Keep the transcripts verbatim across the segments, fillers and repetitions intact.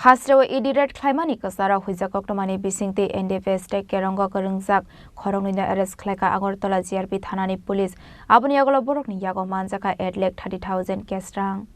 Hasteo E D raid khlaimani kwcharo huijak koktwmani bisingtwi N D P S tei Kerongo kwrwngjak khoroknwino arrest khlaikha Agartala G R P thanani police. Aboni yagulo borokni yago manjakha eight lakh thirty thousand cash rang.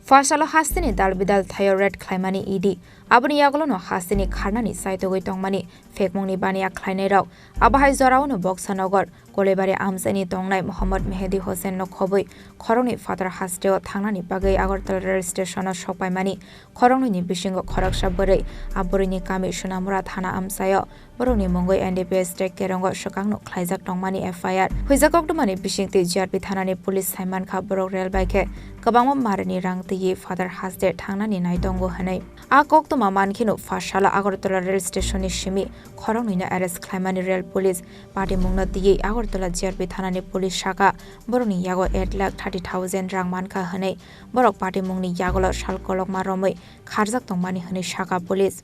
Pha salo hasteni dal bidal thaio raid khlaimani E D. Aboni yagulono hasteni kharnani chaitogwi tongmani phekmungni baniya khlainairok. Abo hai joraono Boksa Nogor, Kolibari amchaini tongnai Mohammad Mehdi Hossain no khobwi khoroknwi phatar hasteo thangnani bagwi Agartala rail station o sokpaimani. Khoroknwini bisingo khoroksa bwrwi, a bwrwini kami Sonamura thana amchaio. Borokni mungwi N D P S tei Kerongo swkangno khlaijak tongmani F I R. Huijak koktwmani bisingtwi G R P thanani police saimankha borok rail bai khe kwbangma marini rang twiwi phatar haste thangnani nai tongo hwnwi. A koktwma mankheno pha salo Agartala rail station ni simi khoroknwino arrest khlaimani rail police. Patimungno twiwi Agartala G R P thanani police saka borokni yago eight lakh thirty thousand rang mankha hwnwi borok patimungni yagulo sal kolokma romwi kharjak tongmani hwnwi saka police.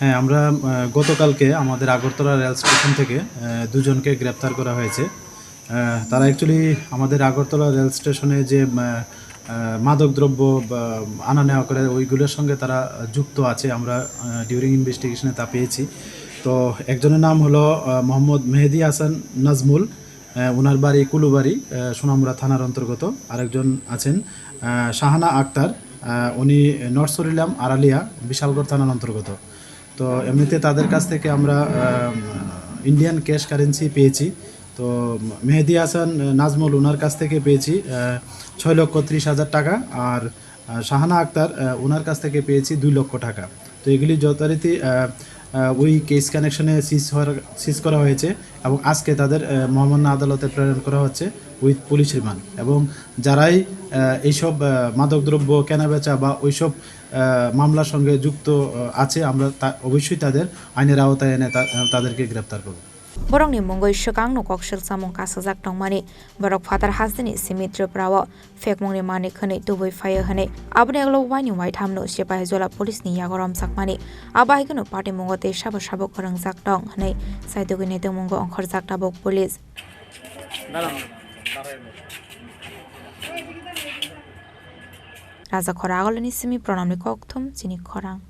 হ্যাঁ, আমরা, আহ, গতকালকে আমাদের Agartala rail station থেকে, আহ, দুজনকে গ্রেপ্তার করা হয়েছে। আহ, তারা actually আমাদের আগরতলা রেল স্টেশনে যে, আহ, আহ, মাদকদ্রব্য বা আনা নেওয়া করে, ওইগুলোর সঙ্গে তারা যুক্ত আছে। আমরা, আহ, during investigation এ তা পেয়েছি। তো একজনের নাম হলো, আহ, মোহাম্মদ মেহেদি হাসান নাজমুল। আহ, ওনার বাড়ি কুলুবাড়ি, আহ, সোনামুড়া থানার অন্তর্গত। আরেকজন আছেন, আহ, শাহানা আক্তার, আহ, উনি নর্থ সরিলাম আড়ালিয়া বিশালগড় থানার অন্তর্গত। তো এমনিতে তাদের কাছ থেকে আমরা, আহ, ইন্ডিয়ান ক্যাশ কারেন্সি পেয়েছি। তো মেহেদি হাসান, আহ, নাজমুল ওনার কাছ থেকে পেয়েছি, আহ, ছয় লক্ষ ত্রিশ হাজার টাকা। আর আহ, শাহানা আক্তার, আহ, ওনার কাছ থেকে পেয়েছি দুই লক্ষ টাকা। তো এগুলি যথারীতি, আহ, আহ, ওই কেস কানেকশনে সিজ হওয়ার, সিজ করা হয়েছে এবং আজকে তাদের, আহ, মহামান্য আদালতে প্রেরণ করা হচ্ছে উইথ পুলিশ রিমান্ড। এবং যারাই, আহ, এইসব, আহ, মাদকদ্রব্য কেনাবেচা বা ওইসব, আহ, মামলার সঙ্গে যুক্ত, আহ, আছে, আমরা তা-, অবশ্যই তাদের আইনের আওতায় এনে তা-, তাদেরকে গ্রেপ্তার করব। Borokni mungwi swkangno kok swk chamung kasajak tongmani, borok phatar hasteni simi Tripura o phekmungni mani khwnwi tubui phaio hwnwi. Aboni ulo waini waithamno Sipahijola police ni yago romjakmani. Abo hai kheno patimungo tei sabo sabo kwrwngjak tong hwnwi saitugwi naitukmungo ongkhorjak tabuk police. Raja Khora Agulini simi Pranamni kokthum chini khorang.